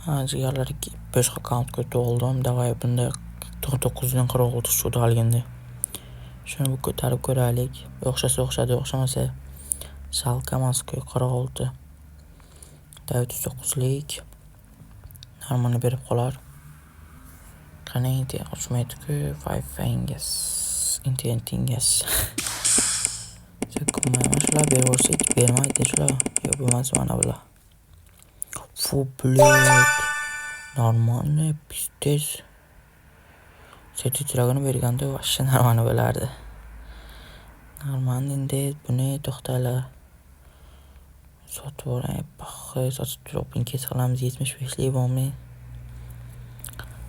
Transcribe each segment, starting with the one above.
Ha, jigarlar, boshqa akkauntga o'tib oldim. Davay bunda 9 dan 46 tushdi haliganda. Shuni bu ko'tarib ko'raylik. O'xshasa o'xshadi, o'xshamasa жалко emas-ku 46. Davay 39lik. Normani berib qolar. Qani ochmaydi-ku Wi-Fi'ingiz, internetingiz. Mana shular berib hech bermaydi shular. Yo'q, bo'lmasa mana bular. Фу, блядь. Нормально, пиздец. Sertifikatini berganda вообще нормально bo'lardi. Нормально endi buni to'xtanglar. Sotib yuboray, похуй, sotib turib open case qilamiz. 75lik bormi?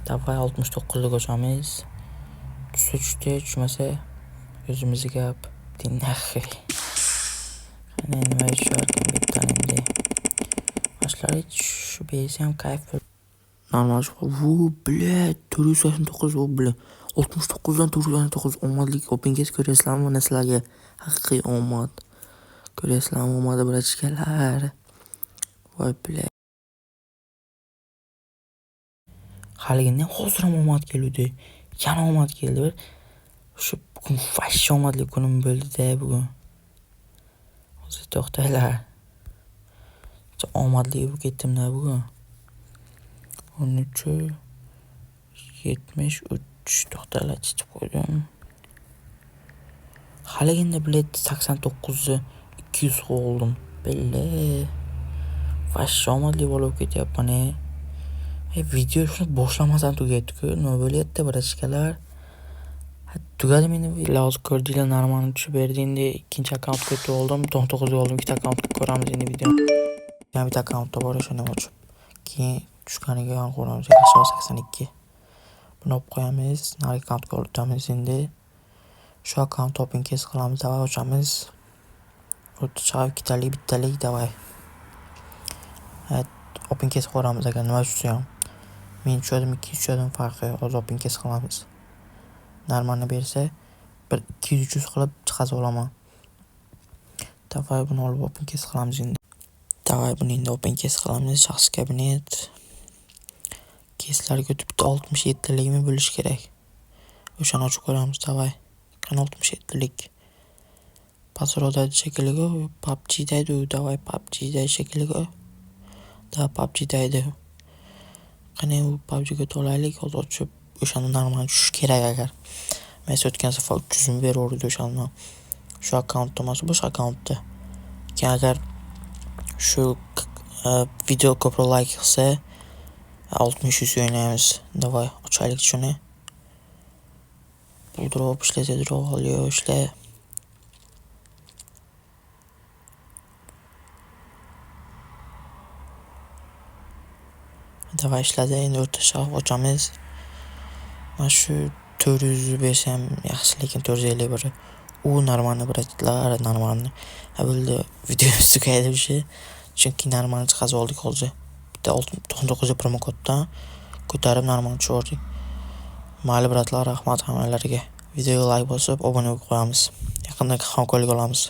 Давай 69lik ochamiz. Tushsa tushdi, tushmasa o'zimizni gap. Нахуй. Qani nima tusharkan bu yerdan endi. Mana shular tushib bersa ham kayf. Normal. Vu, блядь, 489, o, блин. 69 dan 489 omadli open case ko'ryapsizlarmi? Mana sizlarga haqiqiy omad. Ko'ryapsizlarmi omadi, братишка lar? Voy, блядь. Haligini ham hozir ham omad keluvdi. Yana omad keldi. Bir shu bugun вообще omadli kunim bo'ldi-da bugun. Hozir to'xtanglar. Omadli bo'lib ketdim-da bugun. 13 73 to'xtanglar, chitib qo'ydim. Haligini, блядь, 89ni 200 oldim. Бля. Вообще omadli bola bo'lib ketyapman e. Video shuni boshlamasdan tugaydi-ku. Nima bo'lyapti, братишка lar? Tugadimi endi? Hozir ko'rdinglar, normani tushib berdi. Endi ikkinchi akkauntga o'tib oldim. 99ga oldim, ikkita akkauntga ko'ramiz endi videoni. Yana bitta akkauntda bor, o'shani ochib. Keyin tushganiga ham ko'ramiz. Yaxshi, 82. Buni olib qo'yamiz. Narigi akkauntga o'tamiz endi. Shu akkaunt open case qilamiz. Давай ochamiz. O'rtacha ikkitalik, bittalik, давай. Open case ko'ramiz agar nima tushsa ham. Men tushadimi, 200 tushadimi, farqi yo'q. Hozir open case qilamiz. Normani bersa bir 200-300 qilib chiqazib olaman. Давай buni olib open case qilamiz endi. Давай buni endi open case qilamiz. Shaxsiy kabinet. Caselarga o'tib bitta 67 ligimi bo'lishi kerak. O'shani ochib ko'ramiz, давай. Qani 67lik. Pastroqda shekilli PUBG'daydi u, давай PUBG'da shekilli. Да, PUBG'daydi. Qani u PUBG'ga o'ta olaylik, hozir ochib o'shani normal tushishi kerak agar. Messi o'tgan safar 300 ming bervordi o'shani. Shu akkauntda emas, boshqa akkauntda. Keyin agar shu video ko'proq layk qilsa, 60 o'ynaymiz. Давай ochaylik shuni. Bu drop ishlasa drop yo ishla. Давай ishladi. Endi o'rta shaf ochamiz. Mana shu 400 bersa ham yaxshi, lekin 451. U нормально, братlar, нормально. Ha, bo'ldi, videomiz tugaydi o'sha. Chunki нормально chiqazib oldik hozir. Bitta 99 promokoddan ko'tarib нормально tushirdik. Mayli, братlar, rahmat hammalariga. Videoga layk bosib, obuna bo'lib qo'yamiz. Yaqinda hamkorlik olamiz.